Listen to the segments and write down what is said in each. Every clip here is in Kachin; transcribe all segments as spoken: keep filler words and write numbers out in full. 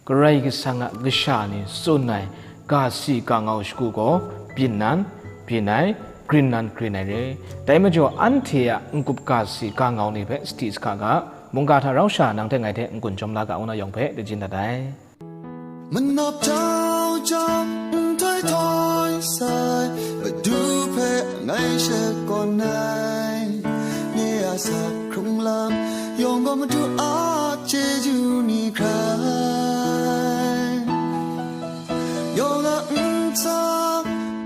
Karai Kasang a kasha ni tsun ai ga si ga ngau shagu gaw byin nan byin ai, grin nan grin ai re. Dai majaw, anhte a n-gup ga si ga ngau ni hpe sadi sahka ga, mungga hta rau sha nang hte ngai hte n-gun jawm la ga, ngu na yawng hpe tajin dat ai. Manap jau jau, nhtoi htoi sai, Madu hpe ngai shakawn ai. Nye a asak hkrung lam yawng gaw Madu a chyeju ni hkrai, yawng a ntsa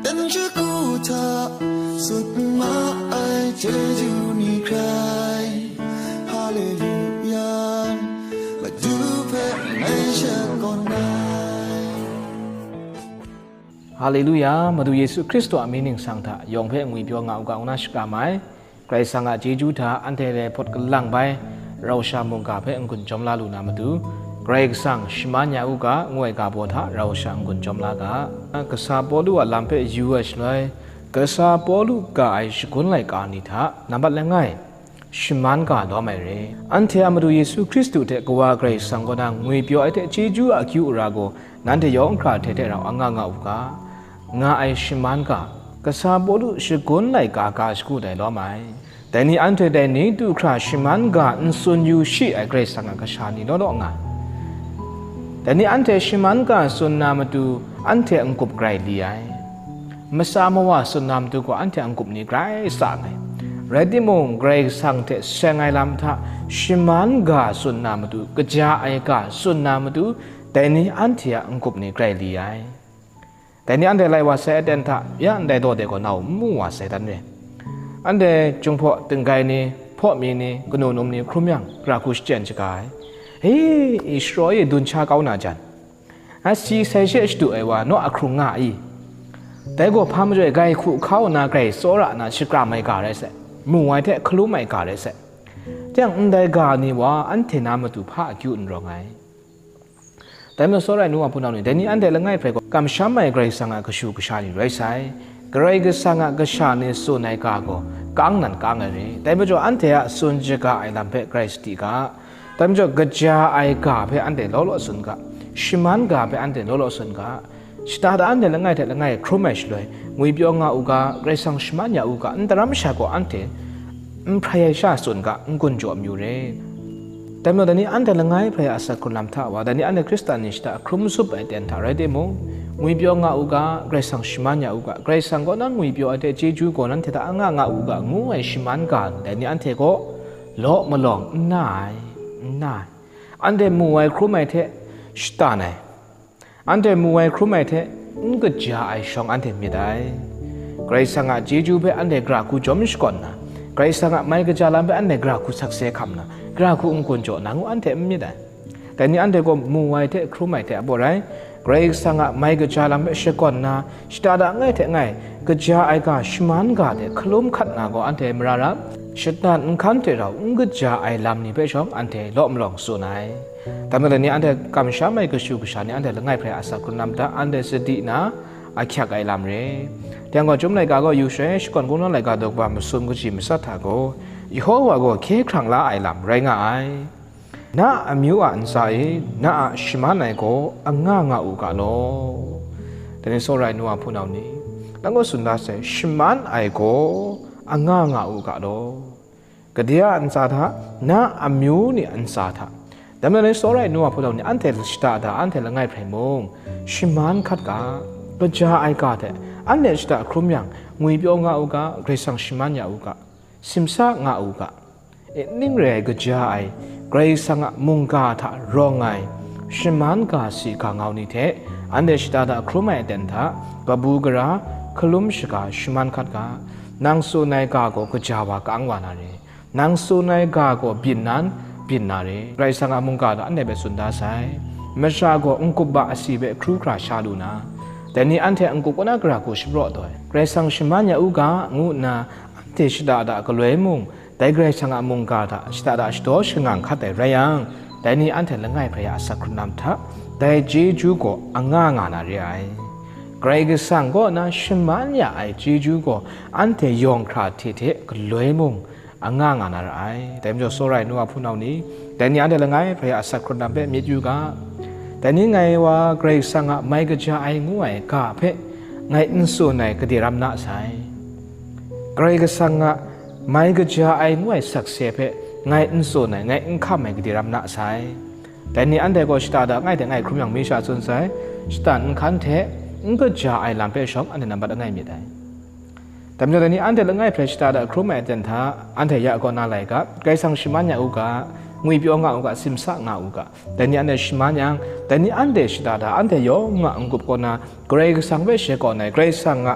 ten shagu hta tsun ma ai chyeju ni hkrai. Haleluya, Madu hpe ngai shakawn ai. Haleluya, Madu Yesu Hkristu a mying ningsang hta yawng hpe ngwipyaw nga u ga, ngu na shakram ai. Karai Kasang a chyeju hta anhte hpe hpawt kalang bai, rau sha mungga hpe n-gun jawm la lu na matu, Karai Kasang shaman ya u ga, ngu ai ga baw hta rau sha n-gun jawm la ga. Kasa Pawlu a lam hpe yu ai shaloi, kasa Pawlu ga ai shagun laika ni hta nambat langai, shaman ga lawm ai re. Anhte a Madu Yesu Hkristu hte Kawa Karai Kasang kaw na ngwipyaw ai hte chyeju a akyu ara gaw nanhte yawng hkra hte hte rau anga nga u ga, nga ai shaman ga, kasa Pawlu shagun laika ga shagu dai lawm ai. Dai ni anhte dai ni du hkra shaman ga n tsun yu shi ai Karai Kasang a kasha ni law law nga ai. Dai ni anhte shaman ga tsun na matu anhte n-gup grai li ai. Masa mawa tsun na matu gaw anhte a n-gup ni grai tsang ai. Rai timung, Karai Kasang hte seng ai lam hta shaman ga tsun na matu, kaja ai ga tsun na matu, dai ni anhte a n-gup ni grai li ai. Dai ni anhte lai wa sai aten hta, ya ndai daw de gaw nau n mu wa sai dan re. Anhte Jinghpaw, Dinggai ni, Hpawmi ni, kanu num ni hkrum yang, gara hku shachyen shaga ai. He, Israela e dun sha kau na jan, asi sai she shadu ai wa naw a hkrung nga i? Dai gaw hpa majaw e grai hku hkau nna grai tsawra nna shakram ai ga rai sai, mu ai hte hkalum ai ga rai sai. Teng ndai ga ni wa anhte na matu hpa akyu n rawng ai. Dai majaw, tsawra ai nu wa hpunau ni, dai ni anhte langai hpe gaw kamsham ai Karai Kasang a kashu kasha ni rai sai. Karai Kasang a kasha ni tsun ai ga gaw kang nan kang ai re. Dai majaw, anhte a tsun shaga ai lam hpe grai sadi ga. Dai majaw, kaja ai ga hpe anhte law law tsun ga, shaman ga hpe anhte law law tsun ga. Shada da anhte langai hte langai hkrum ai shaloi, ngwipyaw nga u ga, Karai Kasang shaman ya u ga, n taram sha gaw anhte n hprai ai sha tsun ga, n-gun jaw amyu re. Dai majaw, dai ni anhte langai hprai a asak hkrun lam hta wa, dai ni anhte Hkristan ni shada hkrum zup ai ten hta rai timung, ngwipyaw nga u ga, Karai Kasang shaman ya u ga, Karai Kasang kaw na ngwipyaw ai hte chyeju gaw nanhte hta anga nga u ga, ngu ai shaman ga, dai ni anhte gaw law malawng n na ai, n na ai. Anhte mu ai hkrum ai hte shatan ai, anhte mu ai hkrum ai hte n kaja ai shawng anhte myit ai. Karai Kasang a chyeju hpe anhte gara hku jawm shakawn nna, Karai Kasang a mai kaja lam hpe anhte gara hku sakse hkam nna, gara hku n-gun jaw na ngu anhte n myit ai. Dai ni anhte gaw mu ai hte hkrum ai hte a baw rai, Karai Kasang a mai kaja lam hpe shakawn nna, shada da ngai hte ngai, kaja ai ga shaman ga hte hkalum hkat na gaw anhte mara rap, shatan nhkan hte rau n kaja ai lam ni hpe shawng anhte law malawng tsun ai. Dai majaw, dai ni anhte kamsham ai kashu kasha ni anhte langai hprai a asak hkrun lam hta anhte sadi na ahkyak ai lam re. Dai gaw, Chyum laika gaw yu shaloi, Shakawn Kungdawn laika daw kaba masum kaji matsat hta gaw, Yehova gaw hkye hkrang la ai lam rai nga ai. Na a amyu a ntsa e, na a shaman ai gaw anga nga u ga law. Dai ni, tsawra ai nu wa hpunau ni, nang gaw tsun da sai, shaman ai gaw anga nga u ga law. Gade a ntsa hta, na amyu ni a ntsa hta, dai majaw, dai ni tsawra ai nu wa hpunau ni, anhte shada da, anhte langai hprai mung, shaman hkat ga, kaja ai ga hte, anhte shada hkrum yang, ngwipyaw nga u ga, Karai Kasang shaman ya u ga, simsa nga u ga, e, ning rai ai kaja ai, Karai Kasang a mungga hta rawng ai, shaman ga si ga ngau ni hte, anhte shada da hkrum ai aten hta, kabu gara, hkalum shaga, shaman hkat ga, nang tsun ai ga gaw kaja wa ka-ang wa na re. Nang tsun ai ga gaw byin nan, byin na re. Karai Kasang a mungga gaw anhte hpe tsun da sai. Masha gaw n-gup ba asi hpe hkru hkra sha lu na, dai ni anhte n-gup kaw na gara hku shapraw taw ai. Karai Kasang shaman ya u ga, ngu nna anhte shada da galoi mung, dai Karai Kasang a mungga hta shada da shadaw shangang hkat ai rai yang, dai ni anhte langai hprai a asak hkrun lam hta, dai chyeju gaw anga nga na re ai. Karai Kasang kaw na shaman ya ai chyeju gaw anhte yawng hkra hte hte galoi mung, anga nga na ra ai. Dai majaw, tsawra ai nu wa hpunau ni, dai ni anhte langai hprai a asak hkrun lam hpe myit yu ga. Dai ni ngai wa Karai Kasang a mai kaja ai ngu ai ga hpe ngai n tsun ai gade ram na sai. Karai Kasang a mai kaja ai ngu ai sakse hpe ngai n tsun ai, ngai n hkam ai gade ram na sai. Dai ni anhte gaw shada da ngai hte ngai hkrum yang mi sha tsun sai, shatan nhkan hte n kaja ai lam hpe shawng anhte nambat langai myit ai. Dai majaw, dai ni anhte langai hpe shada da hkrum ai aten hta, anhte ya kaw na lai ga, Karai Kasang shaman ya u ga, ngwipyaw nga u ga, simsa nga u ga. Dai ni anhte shaman yang, dai ni anhte shada da, anhte yawng a n-gup kaw na, Karai Kasang hpe shakawn ai, Karai Kasang a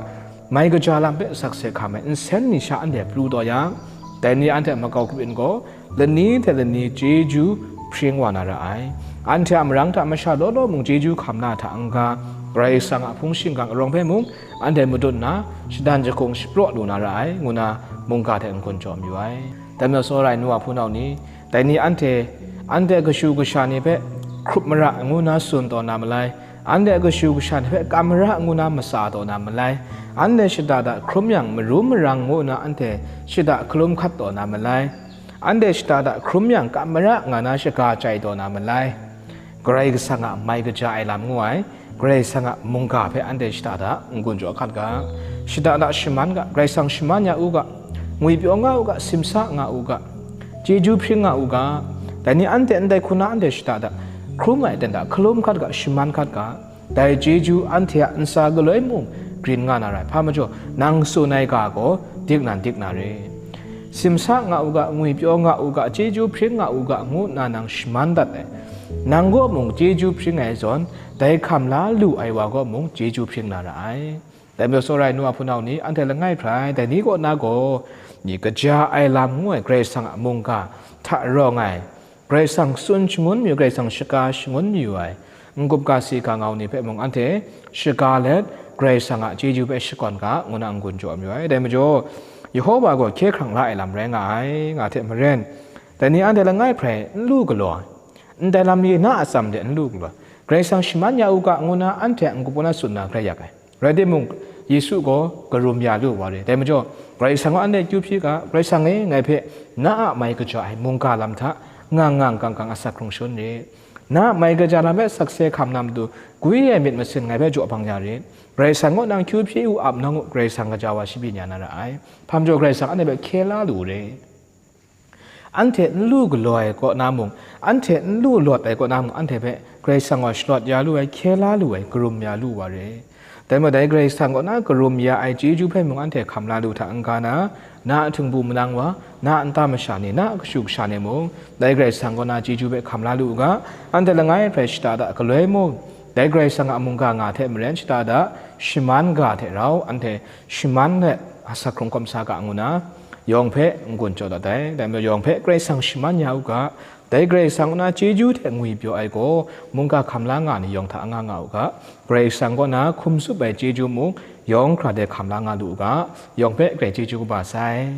mai kaja lam hpe sakse hkam ai nsen ni sha anhte pru taw yang, dai ni anhte makau grup in gaw, lani hte lani chyeju hpring wa na ra ai. Anhte a marang hta masha law law mung chyeju hkam na hta n-ga, Karai Kasang a hpung shingkang arawng hpe mung anhte madun nna, shadan jahkung shapraw lu na ra ai, ngu na mungga hte n-gun jaw mayu ai. Dai majaw, tsawra ai nu wa hpunau ni, dai ni anhte, anhte kashu kasha ni hpe hkrup mara ngu na tsun taw na malai, anhte kashu kasha ni hpe kam mara ngu na matsa taw na malai, anhte shada da hkrum yang marum marang ngu na anhte shada hkalum hkat taw na malai, anhte shada da hkrum yang kam mara nga na shaga chyai taw na malai. Karai Kasang a mai kaja ai lam ngu ai, Karai Kasang a mungga hpe anhte shada da n-gun jaw hkat ga, shada da shaman ga, Karai Kasang shaman ya u ga, ngwipyaw nga u ga, simsa nga u ga, chyeju hpring nga u ga, dai ni anhte ndai hku na anhte shada da hkrum ai aten hta hkalum hkat ga, shaman hkat ga, dai chyeju anhte a ntsa galoi mung grin nga na rai, hpa majaw, nang tsun ai ga gaw dik nan dik na re. Simsa nga u ga, ngwipyaw nga u ga, chyeju hpring nga u ga, ngu nna nang shaman dat ai. Nang gaw mung chyeju hpring ai zawn, dai hkam la lu ai wa gaw mung chyeju hpring na ra ai. Dai majaw, tsawra ai nu a hpunau ni, anhte langai hprai, dai ni kaw na gaw, ni kaja ai lam ngu ai Karai Kasang a mungga hta rawng ai, Karai Kasang tsun shangun mayu, Karai Kasang shaka shangun mayu ai, n-gup ga si ga ngau ni hpe mung anhte shaga let, Karai Kasang a chyeju hpe shakawn ga, ngu na n-gun jaw mayu ai. Dai majaw, Yehova gaw hkye hkrang la ai lam rai nga ai, nga hte maren, dai ni anhte langai hprai n lu galaw ai, ndai lam ye na a atsam de n lu galaw ai, Karai Kasang shaman ya u ga, ngu na anhte a n-gup na tsun na grai yak ai. Rai timung, Yesu gaw karum ya lu wa re. Dai majaw, Karai Kasang gaw anhte akyu hpyi ga, Karai Kasang e, ngai hpe na a mai kaja ai mungga lam hta ngang ngang kang kang asak hkrung shangun rit. Na a mai kaja lam hpe sakse hkam na matu, gwi ai myit masin ngai hpe jaw bang ya rit. Karai Kasang gaw nang akyu hpyi u, ap nang u, Karai Kasang gaja wa shabyin ya na ra ai. Hpa majaw, Karai Kasang anhte hpe hkye la lu re. Anhte n lu galaw ai kaw na mung, anhte n lu lawt ai kaw na mung, anhte hpe Karai Kasang gaw shalawt ya lu ai, hkye la lu ai, karum ya lu wa re. Dai majaw, dai Karai Kasang kaw na karum ya ai chyeju hpe mung anhte hkam la lu hta n-ga na, na a htingbu manang wa, na a nta masha ni, na a kashu kasha ni mung, dai Karai Kasang kaw na chyeju hpe hkam la lu u ga, anhte langai hpe shada da galoi mung, dai Karai Kasang a mungga nga hte maren shada da, shaman ga hte rau, anhte shaman let asak hkrung hkawm sa ga ngu na, yawng hpe n-gun jaw dat ai. Dai majaw, yawng hpe Karai Kasang shaman ya u ga, dai Karai Kasang kaw na chyeju hte ngwipyaw ai gaw, mungga hkam la nga ni yawng hta anga nga u ga, Karai Kasang kaw na hkum tsup ai chyeju mung yawng hkra de hkam la nga lu u ga, yawng hpe Karai chyeju kaba sai.